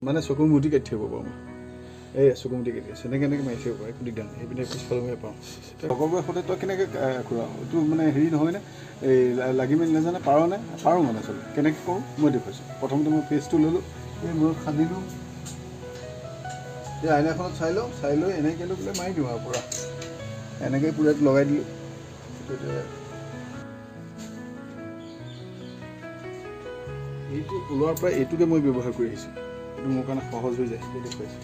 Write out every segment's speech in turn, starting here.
মানে চকু মুদি কাটি থাকিব পাৰোঁ মই। এই চকু মুদি কাটি আছোঁ, এনেকৈ এনেকৈ মাৰি থাকিব পাৰোঁ, একো দিগদাৰ নাই। সেইপিনে পিছফালে মই পাৰোঁ। লগৰবোৰে সোধে তই কেনেকৈ ঘূৰা, এইটো মানে হেৰি নহয়নে, এই লাগি মেলি নাজানে, পাৰ নে? পাৰোঁ মানে আচলতে। কেনেকৈ কৰোঁ মই দেখুৱাইছোঁ। প্ৰথমতে মই পেষ্টটো ল'লোঁ, এই মূৰত সানিলোঁ, এই আইনাখনত চাই লওঁ, চাই লৈ এনেকৈ লৈ পেলাই মাৰি দিওঁ আৰু পূৰা এনেকৈ পূৰা লগাই দিলোঁ। এইটো ওলোৱাৰ পৰা এইটোকে মই ব্যৱহাৰ কৰি আহিছোঁ, এইটো মোৰ কাৰণে সহজ হৈ যায়, সেইটো দেখুৱাইছোঁ।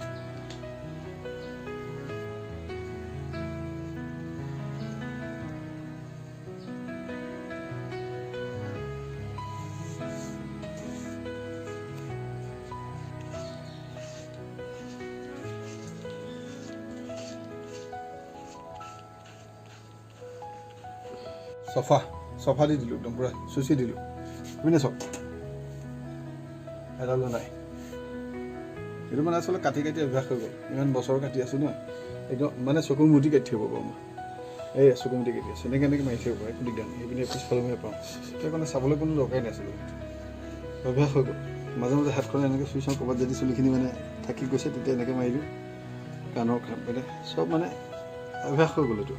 চফা চফা দি দিলোঁ, একদম পূৰা চুচি দিলোঁ। বুজিলে চাওক, এডালো নাই। এইটো মানে আচলতে কাটি কাটি অভ্যাস হৈ গ'ল, ইমান বছৰ কাটি আছোঁ ন, একদম মানে চকু মুদি কাটি থাকিব পাৰোঁ মই। এই চকু মুদি কাটি আছোঁ, এনেকৈ এনেকৈ মাৰি থাকিব পাৰোঁ, একো দিগদাৰ নাই। সেইপিনে পিছফালে মই পাৰোঁ, সেইকাৰণে চাবলৈ কোনো দৰকাৰী নাছিলে, অভ্যাস হৈ গ'ল। মাজে মাজে হাতখন এনেকৈ চুই চাওঁ, ক'ৰবাত যদি চুলিখিনি মানে থাকি গৈছে তেতিয়া এনেকৈ মাৰি দিওঁ, কাণৰ মানে চব মানে অভ্যাস হৈ গ'ল। এইটো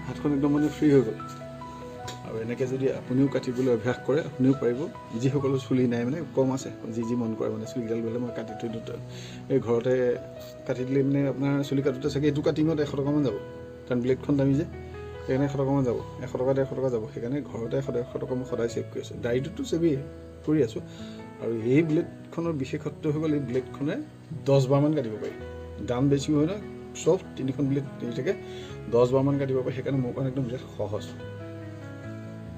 হাতখন একদম মানে ফ্ৰী হৈ গ'ল। আৰু এনেকৈ যদি আপুনিও কাটিবলৈ অভ্যাস কৰে, আপুনিও পাৰিব। যিসকলৰ চুলি নাই মানে কম আছে, যি যি মন কৰে মানে চুলিকেইডাল গ'লে মই কাটি থৈ দিওঁ, এই ঘৰতে কাটি দিলে মানে আপোনাৰ চুলি কাটোতে চাগে এইটো কাটিঙত 100 টকামান যাব, কাৰণ ব্লেডখন দামী যে, সেইকাৰণে 100 টকামান যাব, 100 টকা 150 টকা যাব। সেইকাৰণে ঘৰতে 100 150 টকা মই সদায় ছেভ কৰি আছোঁ, দাড়িটোতো ছেভেই কৰি আছোঁ। আৰু এই ব্লেডখনৰ বিশেষত্ব হৈ গ'ল, এই ব্লেডখনে 10 বাৰমান কাটিব পাৰি, দাম বেছি হয় নহয়, চব 3খন ব্লেড দি থাকে, 10 বাৰমান কাটিব পাৰি, সেইকাৰণে মোৰ কাৰণে একদম বিৰাট সহজ।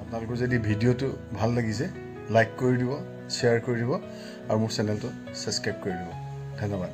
আপোনালোকৰ যদি ভিডিঅ'টো ভাল লাগিছে লাইক কৰি দিব, শ্বেয়াৰ কৰি দিব আৰু মোৰ চেনেলটো ছাবস্ক্ৰাইব কৰি দিব। ধন্যবাদ।